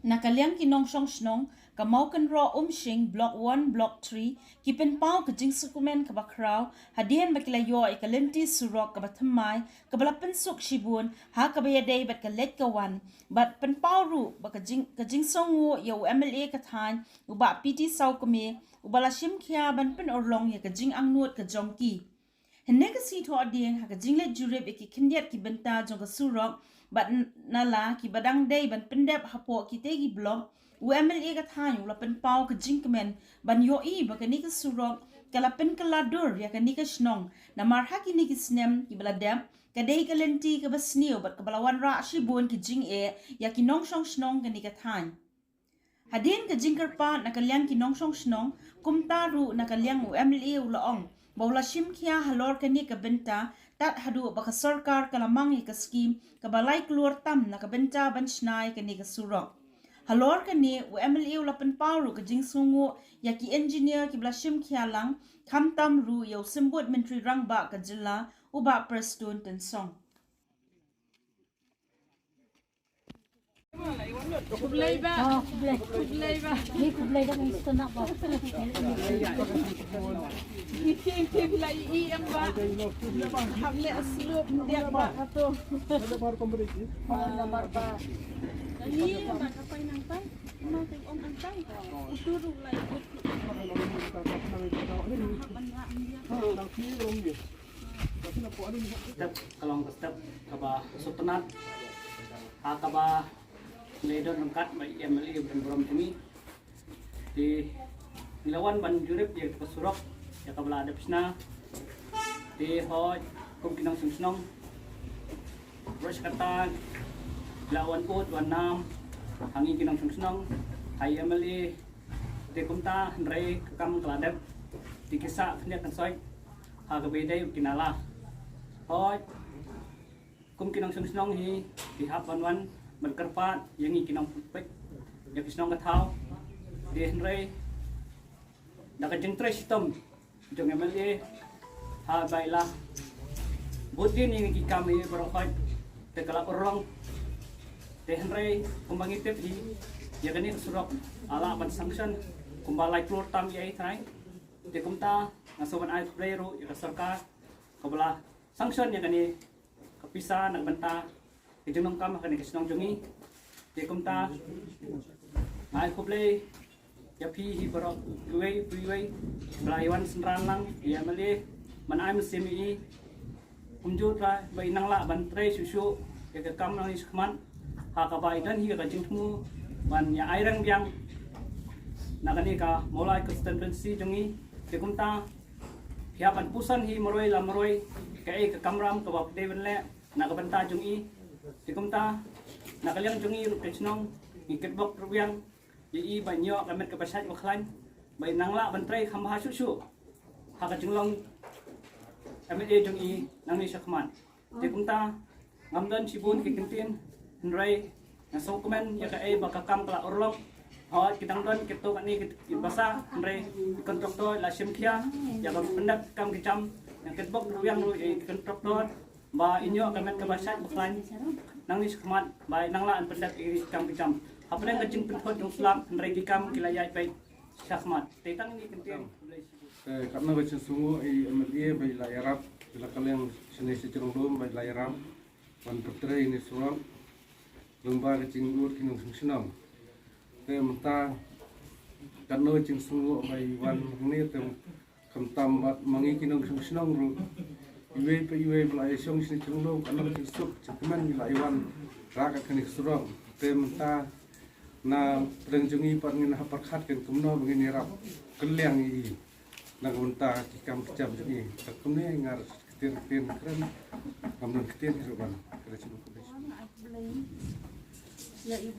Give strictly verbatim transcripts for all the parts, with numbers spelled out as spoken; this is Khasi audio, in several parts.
Na ka liang ki nongshong shnong ka Mawkynroh Umshing Block one, Block three ki pynpaw ka jingsngewkmen kaba khraw hadien ba ki la ïoh ïa ka lynti surok kaba thymmai kaba la pynsuk shibun ha kaba ïadei bad ka leit ka wan, bad pynpaw ruh ba ka jing, ka jingsngewnguh ïa u M L A ka thaiñ, u Bah P T Sawkmie, uba la shim khia ban pynurlong ïa ka jingangnud ka jong ki. Hynne ka sngi Thohdieng, ha ka jingleit jurip ïa ki khyndiat ki bynta jong ka surok bad n-, nala kiba dang dei ban pyndep hapoh kitei ki block, u M L A ka thaiñ u la pynpaw ka jingkmen ban ïohi ba kane ka surok ka la pynkylla dur ïa kane ka shnong, namar ha kine ki snem kiba la dep ka dei ka lynti kaba sniew bad kaba la wanrah shibun ki jingeh ïa ki nongshong shnong kane ka thaiñ. Hadien ka jingkyrpad na ka liang ki nongshong shnong, kumta ruh na ka liang u M L A u la ong ba u la shim khia halor kane ka bynta tad haduh ba ka sorkar ka la mang ïa ka skim kaba lai klur tam na ka bynta ban shna ïa kane ka surok. Halor kane, u M L A u la pynpaw ruh ka jingsngewnguh ïa ki engineer kiba la shim khia lang, khamtam ruh ïa u Symbud Myntri Rangbah ka jylla, u Bah Prestone Tynsong. Khublei bah. Oh, khublei. Khublei bah. Ni khublei da ngi sngewbha bah. Ngi tieng tieng la i em bah. Hap leh slop ndiak bah kato. Phone number bah. Ni bah ka pai nang tai. Ma teng ong ang tai. Utu ruh la i. Hap ban rah ndiak. Step ka long ka step kaba sngewtynnat ha kaba ngi don ryngkat bad i M L A ba burom jong ngi. Te ngi la wan ban jurip ïa ka surok ïa kaba la dep shna. Te hooid kum ki nongshong shnong ruh sa kata la wan ud wan nam ha ngi ki nongshong shnong ha i M L A. Te kumta hynrei ka kam ka la dep. Te ki sah khyndiat khynsoit ha kaba ïadei ki nala. Hooid kum ki nongshong shnong hi ki hap ban wan ban kyrpad ïa ngi ki nongpeit ïa ki shnong ka thaw. Te hynrei da ka jingtrei shitom jong i M L A ha ba i la bud ïa ngi ki kam hi baroh hooid te ka la urlong. Te hynrei kumba ngi tip hi ïa kane ka surok la lah ban sanction kumba lai klur tam ïa i trai. Te kumta nga sngewbha ban ai khublei ruh ïa ka sorkar kaba la sanction ïa kane ka pisa na ka bynta ka jinglong kam ha kane ka shnong jong ngi. Te kumta nga ai khublei ïa phi hi baroh iwei pa iwei ba la ïa wan synran lang ïa i M L A ban ai mynsiem ïa i. Kumjuh ruh ba i nang lah ban trei shuh shuh ïa ka kam nangne shakhmat ha kaba i don hi ka jingthmu ban ïa ai reng biang na kane ka Mawlai constituency jong ngi. Te kumta phi hap ban puson hi marwei la marwei kaei ka kamram kaba phi dei ban leh na ka bynta jong i. Te kumta na ka liang jong i ruh ka shnong ngi kitbok ruh biang ïa i ban ïoh ka met kaba shait ba khlaiñ ba i nang lah ban trei kham bha shuh shuh ha ka jinglong M L A jong i nangne shakhmat. Te kumta ngam don shibun ki kyntien hynrei nga sngewkmen ïa kaei ba ka kam ka la urlong. Hooid ki dang don kito kane ki basa hynrei ki kontraktor la shim khia ïa ka pyndep kam ki jam. Nga kitbok ruh biang ruh ïa ki kontraktor ba in ïoh ka met kaba shait ba khlaiñ nangne shakhmat ba i nang lah ban pyndep ïa ki kam ki jam. Hapdeng ka jingpynthut jong u slap hynrei ki kam ki la ïaid beit shakhmat. Te tang ïa ki kyntien. Te katno ka jingsngewnguh i M L A ba i la ïarap, i la kylleng shane sha jinglong ba i la ïarap ban pyntrei ïa kane ka surok lyngba ka jingud ki nongshong shnong. Te mynta katno ka jingsngewnguh ba i wan hangne te khamtam bad ma ngi ki nongshong shnong ruh iwei pa iwei ba la ïashong shane jinglong katno ka jingsuk jingkmen ba i la ïa wan rah kat kane ka surok. Te mynta na pdeng jong ngi pat ngin hap pyrkhat kan kumno ba ngin ïarap kylliang ïa i na ka bynta ki kam ki jam jong i. Te kumne ngar ktien ktien kren ngam don ktien hi ruh ban kren shu kumne. Ïa i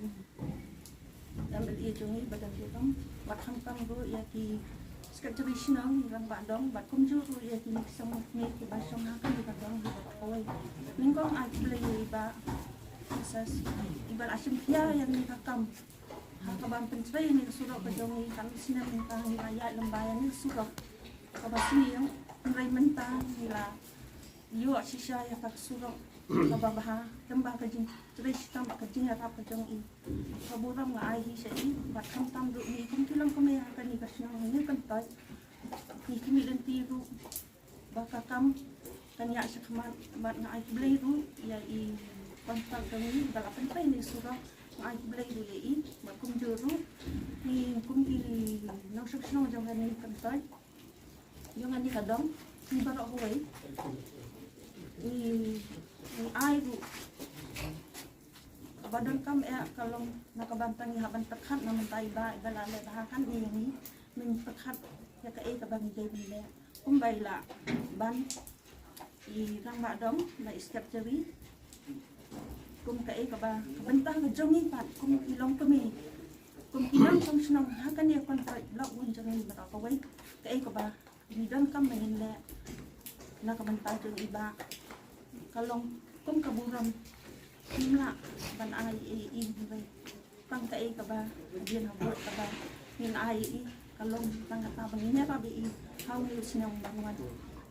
M L A jong ngi ba dang ki kam wat kham kam ruh ïa ki Secretary shnong, i Rangbah Dong, bad kumjuh ruh ïa kine ki shnong kiba shong ha kane ka dong hi baroh kawei. Nyngkong ai khublei ïa i Bah Moses, iba la shim khia ïa kane ka kam ha kaba pyntrei ïa kane ka surok ka jong ngi. Katno snem mynta ngi la ïaid lem bad ïa kane ka surok kaba sniew, hynrei mynta ngi la ïoh shisha ïa ka surok kaba bha, tang ba ka jingtrei shitom bad ka jingïarap ka jong i. Ka burom nga ai hi sha i, bad khamtam ruh ngi kum ki longkmie ha kane ka shnong Hynñiewkyntoit, ngi khmih lynti ruh ba ka kam kan ïaid shakhmat. Bad nga ai khublei ruh ïa i kontrak jong ngi ba la pyntrei ïa kane ka surok, nga ai khublei ruh ïa i. Bad kumjuh ruh ngi kum ki nongshong shnong jong kane ka Hynñiewkyntoit, jong kane ka dong, ngi baroh kawei ngi, ngi ai ruh kaba donkam, eh, ka long na ka bynta ngi hap ban pyrkhat na ka bynta i Bah, i Bah la leh bha ha kane ïa ngi, men pyrkhat ïa kaei kaba ngi dei ban leh. Kumba i la ban, i Rangbah Dong, na i Secretary, kum kaei kaba, ka bynta ka jong ngi pat kum ki longkmie, kum ki nongshong shnong ha kane ka Hynñiewkyntoit Block One jong ngi baroh kawei, kaei kaba ngi donkam ban leh na ka bynta jong i Bah, ka long kum ka burom. Ngim lah ban ai ei ei, hynrei tang kaei kaba dien ha bor kaba ngin ai ei ei, ka long tang kata ba ngin ïarap ei ei ha une u snem ban wan.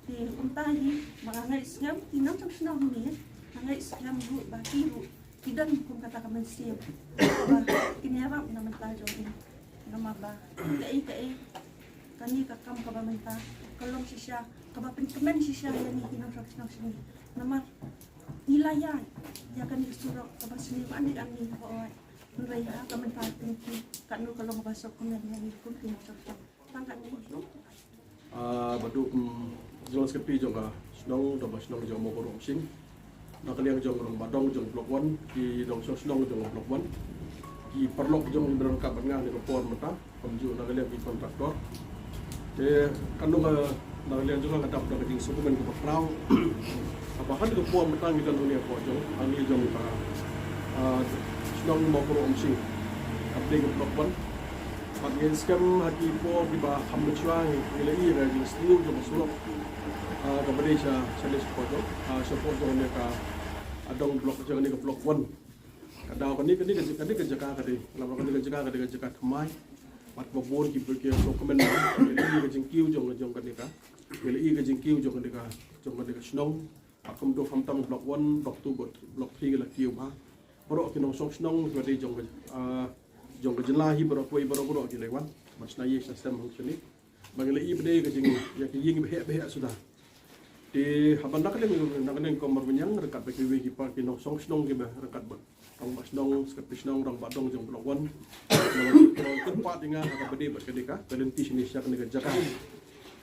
Te kumta hi ba nga ngeit skhem, ki nongshong shnong hangne, nga ngeit skhem ruh ba ki ruh ki don kum kata ka mynsiem ba kin ïarap na ka bynta jong ngi. Namar ba kaei kaei, kane ka kam kaba mynta ka long shisha kaba pynkmen shisha ïa ngi ki nongshong shnong sha ngi. Namar ngi la ïaid ïa kane ka surok kaba sniew ani ani ba oi. Hynrei ha ka bynta ka jong ki, katno ka long kaba sngewkmen ïa ngi kum ki nongshong shnong. Tang katne. Ah, ba dei kum General Secretary jong ka shnong, da ba shnong jong Mawkyrwat Umsning. Na ka liang jong Rangbah Dong jong Block One, ki nongshong shnong jong Block One, ki paralok jong ngi ba don ryngkat bad nga ha kane ka por mynta, kumjuh na ka liang ki contractor. Te kan long, ah, na ka liang jong nga, nga dap da ka jingsngewkmen kaba khraw. Haba ha kane ka por mynta ngi don hangne hapoh jong, hangne jong ka, ah, shnong Mawkyrwat Umsning, hapdeng ka Block One. Bad ngi skhem ha ki por kiba kham mynshuwa ngi, ngi la ïohi ïa ka jingsniew jong ka surok, ah, kaba dei sha, sha list por jong, ah, sha por jong kane ka, ah, dong block, jong kane ka Block One. Ka dei kane, kane ka, kane ka jaka ka dei, lada kane ka jaka ka dei ka jaka thymmai. Bad kaba bun ki, ki sngewkmen, ngi la ïohi ïa ka jingkiew jong, jong kane ka, ngi la ïohi ïa ka jingkiew jong kane ka, jong kane ka shnong. Bad kumta khamtam Block One, Block Two, Block, Block Three ki la kiew bha. Baroh ki nongshong shnong kiba dei jong ka, ah, jong ka jylla hi baroh kawei, baroh baroh ki la wan ban shna ïing shna sem hangne. Ba ngi la ïohi ba dei ka jing, ïa ka ïing ba heh ba heh suda. Te haba na ka liang, na ka liang ko Mawkyrwat Umsning ryngkat bad kiwei ki par ki nongshong shnong kiba ryngkat bad Rangbah Shnong, Secretary Shnong, Rangbah Dong jong Block One. Ngi la ïohi ba dei pat ïa nga ha kaba dei bad ka dei ka, ka lynti shane sha kane ka jaka.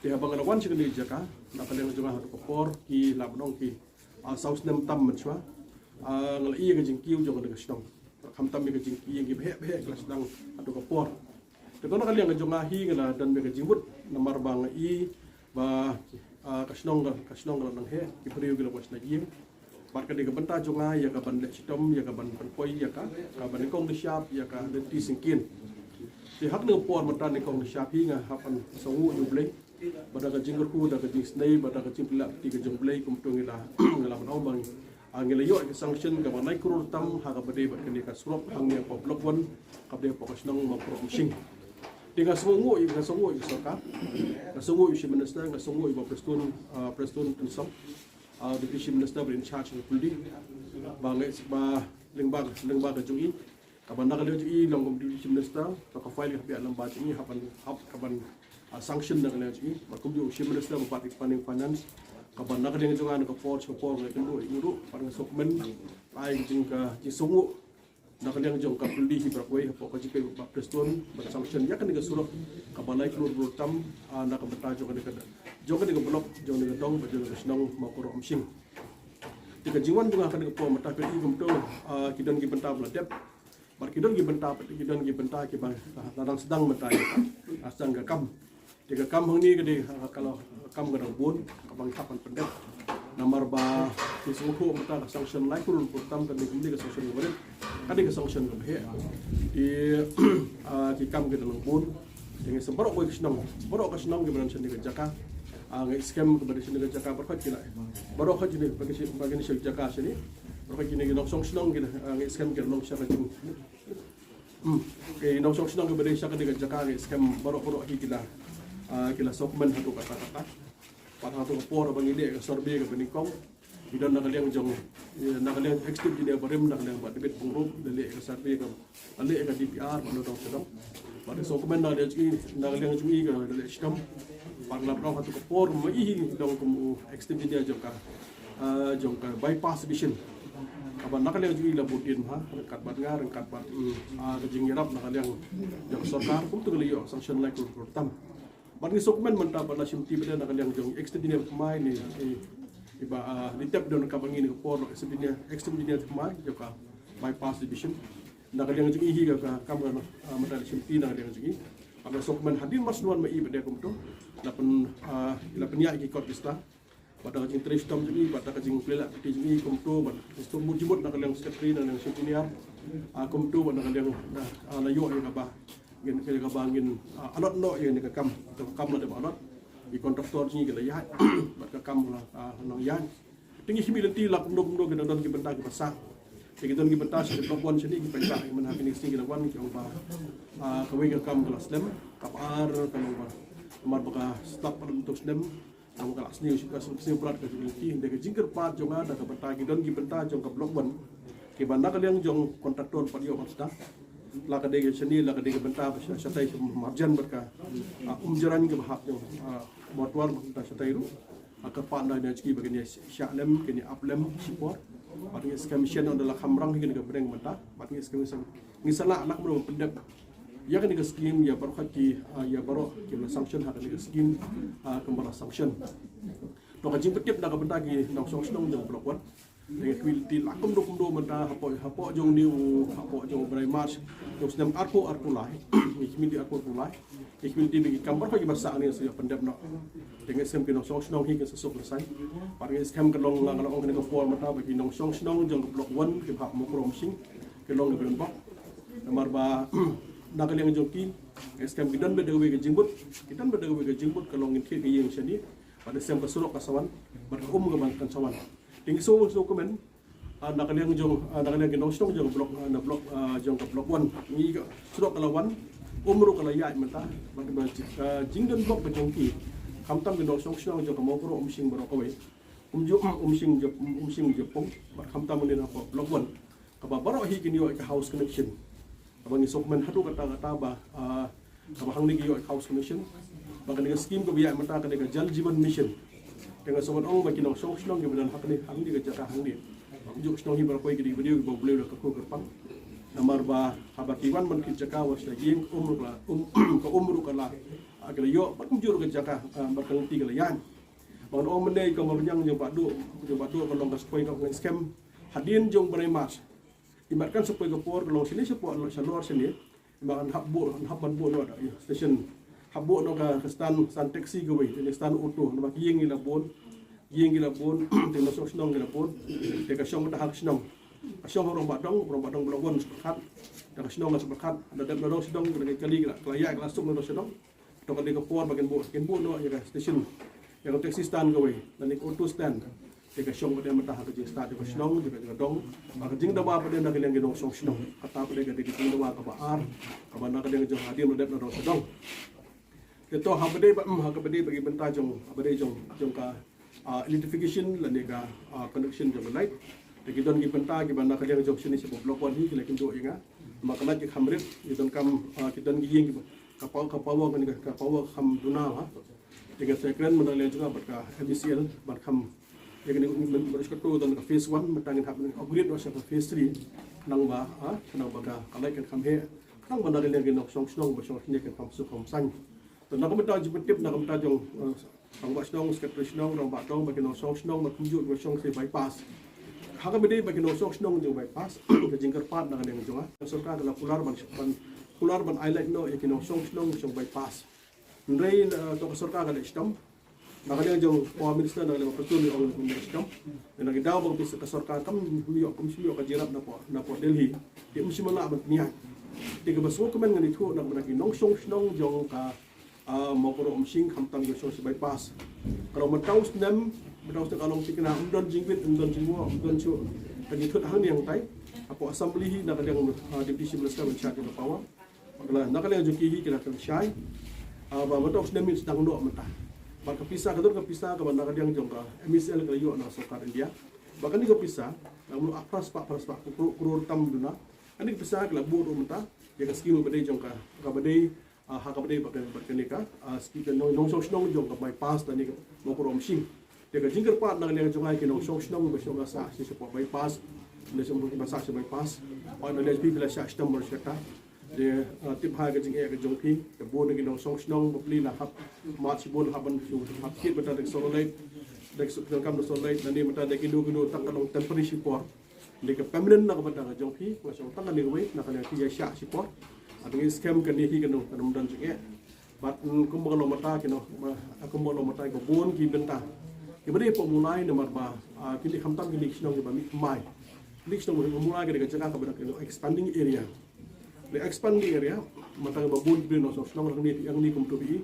Te haba nga la wan sha kane ka jaka na ka liang jong nga ha ka por ki la ban ong ki, ah, saw snem tam mynshuwa, ah, nga la ïohi ïa ka jingkiew jong kane ka shnong. Khamtam ïa ka jingkiew ïing kiba heh ba heh ki la sdang haduh ka por. Te na ka liang ka jong nga hi nga la don bad ka jingmut namar ba nga i ba, ah, ka shnong ka, ka shnong ka la nang heh, ki briew ki la wan shna ïing. Bad ka dei ka bynta jong nga ïa ka ban leh shitom, ïa ka ban pynpoi ïa ka, ka ban nyngkong nyngshap ïa ka lynti syngkien. Te ha kane ka por mynta nyngkong nyngshap hi nga hap ban sngewnguh ïa U Blei. Bad da ka jingkyrkhu, da ka jingisynei, bad da ka jingpyllait ka jong U Blei kumta ngi la, ngi la ban ong ba ngi, ah, ngi la ïoh ka sanction kaba lai klur tam ha kaba dei bad kane ka surok hangne hapoh Block One, kaba dei hapoh ka shnong Mawkyrwat Umsning. Te nga sngewnguh, nga sngewnguh ïa ka sorkar. Nga sngewnguh ïa u Chief Minister, nga sngewnguh ïa u Bah Prestone, ah, Prestone Tynsong, ah, Deputy Chief Minister ba in charge ka pule. Ba ngi, ba lyngba, lyngba ka jong i, kaba na ka liang jong i long kum Deputy Chief Minister, to ka file ka hap ïaid lyngba jong i, hap ban, hap ka ban, ah, sanction na ka liang jong i. Bad kumjuh u Chief Minister ba pat i planning finance, kaba na ka liang jong nga na ka por sha ka por nga kynduh ïa u ruh, bad nga sngewkmen, ai ka jing, ka jingsngewnguh na ka liang jong ka pule hi baroh kawei hapoh ka jingpeit u Bah Prestone ban sanction ïa kane ka surok kaba lai klur klur tam, ah, na ka bynta jong kane ka, jong kane ka block, jong kane ka dong, bad jong kane ka shnong Mawkyrwat Umsning. Te ka jingwan jong nga ha kane ka por mynta phi i kumta, ah, ki don ki bynta ba la dep. Bad ki don ki bynta, ki don ki bynta kiba la, la dang sdang mynta, la sdang ka kam. Te ka kam hangne ka dei, ah, ka la, kam ka dang bun kaba ngi hap ban pyndep. Namar ba ki sngewthuh mynta ka sanction lai klur klur tam, ka dei, ka dei ka sanction kaba rit, ka dei ka sanction kaba heh. Te, ah, ki kam ki dang bun. Te ngi sa baroh kawei ka shnong, baroh ka shnong kiba don shane ka jaka. Ah, ngi skhem kaba don shane ka jaka baroh kawei ki la. Baroh kawei kine ba ki shi-, ba kine shi jaka shane. Baroh kawei kine ki nongshong shnong ki la, ah, ngi skhem ki la long sha ka jing. Hmm. Ki nongshong shnong kiba don sha kane ka jaka ngi skhem baroh baroh hi ki la, ah, ki la sngewkmen haduh katta katta. Bad ha kato ka por ba ngi leh ka survey kaba nyngkong, ngi don na ka liang jong, eh, na ka liang Executive Engineer barim, na ka liang Bah David Pyngrope, la leh ka survey ka, la leh ka D P R, bad la dang sdang. Bad ka sngewkmen na ka liang jong i, na ka liang jong i ka la leh shitom. Bad la dang ha kato ka por ma i hi dang kum u Executive Engineer jong ka, ah, jong ka Bypass Division. Kaba na ka liang jong i la bud dien bha, ryngkat bad nga, ryngkat bad, mm, ah, ka jingïarap na ka liang jong ka sorkar, kumta ka la ïoh sanction lai klur klur tam. Bad ngi sngewkmen mynta bad la shimti bad na ka liang jong Executive Engineer thymmai ne, eh, i Bah, ah, Litep don kaba ngi ne ka por Executive Engineer, Executive Engineer thymmai jong ka Bypass Division. Na ka liang jong i hi ka, ka kam ka, ah, mynta la shimti na ka liang jong i. Bad ngi sngewkmen hadien mar shen wan ma i bad kumto. La pyn, ah, la pynïaid ki kot ki sla. Bad da ka jingtrei shitom jong i, bad da ka jingplie lah kti jong i kumto, bad ka sngewmut jingmut na ka liang secretary, na ka liang chief engineer, ah, kumto, bad na ka liang, ah, ah, la ïoh ïa kaba ngin, ïa kaba ngin, ah, allot noh ïa kane ka kam, ka kam la dep allot. Ki contractor jong i ki la ïaid, bad ka kam la, ah, nang ïaid. Te ngi shim lynti la kumno kumno ki don ki bynta kiba sah. Te ki don ki bynta sha ki block one shane ki pynbna mynta ha kine ki sngi ki la wan ki ong ba, ah, kawei ka kam ka la slem, kaba ar ka long ba, namar ba ka start pat mynta u snem, namar ka la sniew, ka sniew brat ka jong ki, hynrei ka jingkyrpad jong nga da ka bynta ki don ki bynta jong ka block one. Kiba na ka liang jong contractor pat ïoh ban sdang. La ka dei ka shane, la ka dei ka bynta ba sha, shatai sha marjan bad ka, ah, Umjrain kaba hap jong, ah, Mawtawar bad ka shatai ruh. Ah, kyrpad na ka liang jong ki ba kin ïa shah lem, kin ïa ap lem shipor. Bad ngi skhem shen ynda la kham rang hi kane ka bneng mynta. Bad ngi skhem shen ngi sa lah na kumno ban pyndep ïa kane ka skim ïa baroh ki, ah, ïa baroh kiba la sanction ha kane ka skim, ah, kumba la sanction. To ka jingpyntip na ka bynta ki nongshong shnong jong block one. Ngi kwah lynti la kumno kumno mynta hapoh, hapoh jong une u, hapoh jong u bnai March jong u snem arphew arphew lai. Ngi kwah lynti arphew arphew lai. Ngi kwah lynti ba ki kam baroh kiba sah ne sa ïoh pyndep noh. Te ngi skhem ki nongshong shnong hi kin sa suk lashai. Bad ngi skhem ka long, nga la ong kane ka por mynta ba ki nongshong shnong jong ka block one kiba hap Mawkyrwat Umshing ki long kiba donbok. Namar ba na ka liang jong ki, ngi skhem ki don beit da kawei ka jingmut, ki don beit da kawei ka jingmut ka long ngin thied ka ïing shane. Bad ngi skhem ka surok ka sa wan, bad ka um ka ban kan sa wan. Te ngi sngewkmen, ah, na ka liang jong, ah, na ka liang ki nongshong jong ka block, ah, na block, ah, jong ka block one. Ngi ka surok ka la wan, um ruh ka la ïaid mynta, bad ka, ah, jingdonbok ka jong ki. Khamtam ki nongshong shnong jong ka Mawkyrwat Umshing baroh kawei. Kumjuh, um, Umshing Jep-, um, Umshing Jepung, bad khamtam mynta hapoh block one. Kaba baroh hi kin ïoh ïa ka house connection. Kaba ngi sngewkmen haduh katta katta ba, ah, kaba hangne ki ïoh house connection. Ba kane ka skim kaba ïaid mynta kane ka Jal Jeevan Mission. Te nga sngewbha ong ba ki nongshong shnong kiba don hangne, hangne ka jaka hangne. Ba kumjuh shnong hi baroh kawei ki dei ki briew kiba U Blei u la kyrkhu kyrpang. Namar ba haba ki wan ban thied jaka wat sha ïing, um ruh ka la, um, ka um ruh ka la, ah, ka la ïoh, bad kumjuh ruh ka jaka, ah, bad ka lynti ka la ïaid. Ba ngan ong mynne ka Mawryniang jong Bah Duh, jong Bah Duh ka long ka sa poi ka ngan skhem. Hadien jong u bnai March. Imat kan sa poi ka por ka long shane sha por, shalor shane. Ba ngan hap buh, ngan hap ban buh noh da, ïa, station. Hap buh noh ka, ka stand, stand taxi kawei, te stand auto, namar ki ïing ki la bun. Ki ïing ki la bun, te nongshong shnong ki la bun. Te ka shong mynta ha ka shnong. Ka shong ha Rangbah Dong, Rangbah Dong block one sa pyrkhat. Te ka shnong ka sa pyrkhat. Da dep na dong shnong, ka la kali ka la, ka la ïaid ka la suk na dong shnong. To ka dei ka por ba kin buh, kin buh noh ïa ka station. Ïa ka taxi stand kawei, lane auto stand. Te ka shong pat mynta ha ka jingstad jong ka shnong, jong ka, jong ka dong. Bad ka jingdawa pat na ka liang ki nongshong shnong. Kata pat ka dei ka jingdawa kaba ar, kaba na ka liang jong hadien ba dep na dong sha dong. Te to haba dei ba, mm, haba dei ba ki bynta jong, haba dei jong, jong ka, ah, electrification lane ka, ah, connection jong ka light. Te ki don ki bynta kiba na ka liang jong shane sha block one hi ki la kynduh ïa nga. Ma ka light ki kham rit, ki don kam, ah, ki don ki ïing kiba ka power, ka power, ka power kham duna ha. Te nga sa kren mynta leh jong nga bad ka M E C L ban kham. Ïa kane mynta ka phase one, mynta ngin hap upgrade noh sha ka phase three. Khnang ba, ha, khnang ba ka, ka light kan kham heh. Khnang ba na ka liang ki nongshong shnong ba shong shane kan kham suk kham saiñ. Te na ka bynta jingpyntip na ka bynta jong, eh, rangbah shnong, secretary shnong, rangbah dong, ba ki nongshong shnong, ba kumjuh ba shong sha bypass. Ha kaba dei ba ki nongshong shnong jong bypass, ka jingkyrpad na ka liang jong nga. Sorkar ka la kular ban, ban kular ban ai light noh ïa ki nongshong shnong shong bypass. Hynrei, eh, to ka sorkar ka leh shitom. Na ka liang jong Power Minister na ka liang Prestone ong ym leh shitom. Na ki daw ba ka sorkar kam ïoh, kam shym ïoh ka jingïarap na poh, na poh Delhi. Te ym shym lah ban pynïaid. Te kaba sngewkmen ngan ïathuh na ka bynta ki nongshong shnong jong ka, ah, Mawkyrwat Umshing, khamtam ki nongshong sha bypass. Ka long mynta u snem, mynta u snem ka long thikna, ym don jingwit, ym don jingwoh, ym don shuh ka jingthut hangne hangtai. Hapoh assembly hi na ka liang, ah, Deputy Chief Minister in charge of power. Bad na ka liang jong ki hi ki la kren shai. Ah, ba mynta u snem ngin sdang noh mynta. Bad ka pisa, ka don ka pisa kaba na ka liang jong ka M E C L ka la ïoh na ka sorkar India. Bad kane ka pisa, ka mut phra spah, phra spah klur, klur tam duna. Kane ka pisa ka la buh ruh mynta ïa ka skim kaba dei jong ka, kaba dei, ah, ha kaba dei bad ka, bad kane ka, ah, skim ka nong, nongshong shnong jong ka bypass lane ka Mawkyrwat Umshing. Te ka jingkyrpad na ka liang jong nga ïa ki nongshong shnong ba shong ba sah sha, shapoh bypass, lane shong ba sah sha bypass. Bad na ka liang jong phi, phi la shah shitom mar shata. Te, ah, tip ha ka jingeh ka jong phi, te bun na ki nongshong shnong bapli la hap mad shibun, la hap ban shu hap kit mynta da ki solar light, da ki solar light, lane mynta da kino kino tang ka long temporary shipor. Dei ka permanent na ka bynta ka jong phi, nga shong tang kane kawei, na ka liang phi ïa shah shipor. Bad ngi skhem kane hi kan ym, kan ym don jingeh. Bad, mm, kumba ka long mynta kino, ma, kumba ka long mynta ka bun ki bynta. Kiba dei hapoh Mawlai namar ba, ah, kine khamtam kine ki shnong kiba mih thymmai. Kine ki shnong ba Mawlai ka dei ka jaka kaba dei ka expanding area. Dei expanding area, mynta kaba bun ki briew nongshong shnong hangne, hangne kumto phi i.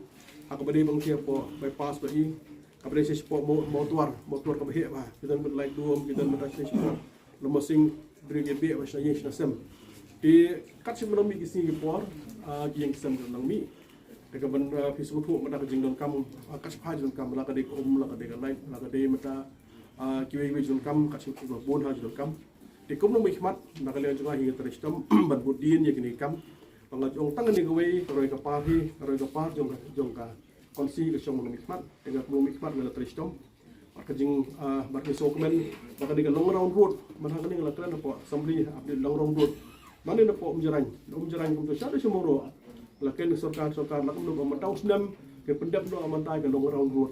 Ha kaba dei bang ki hapoh bypass ba i. Kaba dei sha shapoh Maw-, Mawtwar, Mawtwar kaba heh bha. Ki don bad Laitdom, ki don bad sha shapoh Lawmawsing, briew ki beh bha shna ïing shna sem. Te kat shaba nang mih ki sngi ki por, ah, ki ïing ki sem ki nang mih. Te kaban, ah, phi sngewthuh mynta ka jingdonkam, ah, kat shaba jingdonkam, la ka dei ka um, la ka dei ka lait, la ka dei mynta, ah, kiwei kiwei jingdonkam, kat shaba bun ha jingdonkam. Te kum nongmihkhmat, na ka liang jong nga hi nga trei shitom ban bud dien ïa kine ki kam. Ba nga ong tang kane kawei, ka roi ka par hi, ka roi ka par jong ka, jong ka constituency ka shong nongmihkhmat, te nga kum nongmihkhmat nga la trei shitom. Bad ka jing, ah, bad ka sngewkmen, bad kane ka long round road, mynta kane nga la kren hapoh assembly, update long round road. Nangne napoh Umjrain, Umjrain kumto sha da sha Mawroh. La kren sorkar, sorkar la kumno ba mynta u snem, ka pyndep noh mynta ka long round road.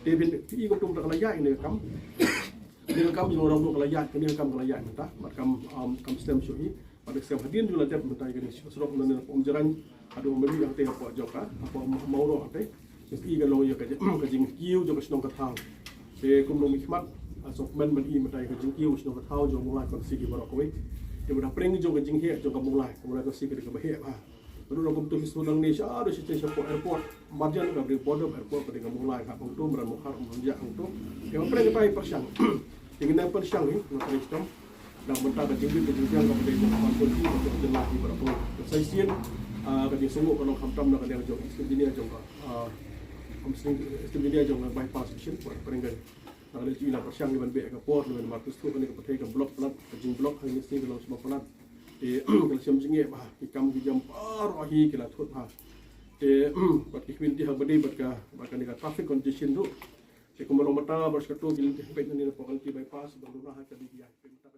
Te phin, phi i kumto mynta ka la ïaid kane ka kam. Kane ka kam jong long round road ka la ïaid, kane ka kam ka la ïaid mynta, bad kam, um, kam snem shuh hi. Bad ka snem hadien jong la dep mynta ïa kane ka surok nangne napoh Umjrain haduh Umri hangtei hapoh jong ka, hapoh Ma-, Mawroh hangtei. Ka i ka long ïa ka jing, ka jingkiew jong ka shnong ka thaw. Te kum nongmihkhmat, ah, sngewkmen ban i mynta ïa ka jingkiew shnong ka thaw jong Mawlai constituency baroh kawei. Te bad hapdeng jong ka jingheh jong ka Mawlai, ka Mawlai constituency ka dei kaba heh bha. Ka dei kumto phi shu nangne sha, ah, da sha, shapoh airport. Marjan ka dei border airport ka dei ka Mawlai, ha kumto Mawlai Mawkhar Mawlai jong kumto. Te hapdeng kata i pyrshang. Te ngi nang pynshang hi, nga trei shitom. Na ka bynta ka jingwit ka jingbiang kaba dei jong ka Hon Kong Ki, ka jong ka jylla hi baroh kawei. Ka sa shisien, ah, ka jingsngewnguh ka long khamtam na ka liang jong Executive Engineer jong ka, ah, Executive Engineer jong ka Bypass Division, West Bengal. Na ka liang jong i la pyrshang ban beh ka por, namar phi sngewthuh kane ka pyrthei ka block palat, ka jingblock ha kine ki sngi ka long shibun palat. Te ka la shem jingeh bha, ki kam ki jam baroh hi ki la thut bha. Te bad ki khmih lynti ha kaba dei bad ka, bad kane ka traffic congestion ruh. Te kumba long mynta baroh shi katta ki lynti peit nangne napoh ka lynti bypass, ba duna ha ka D B I, peit mynta ka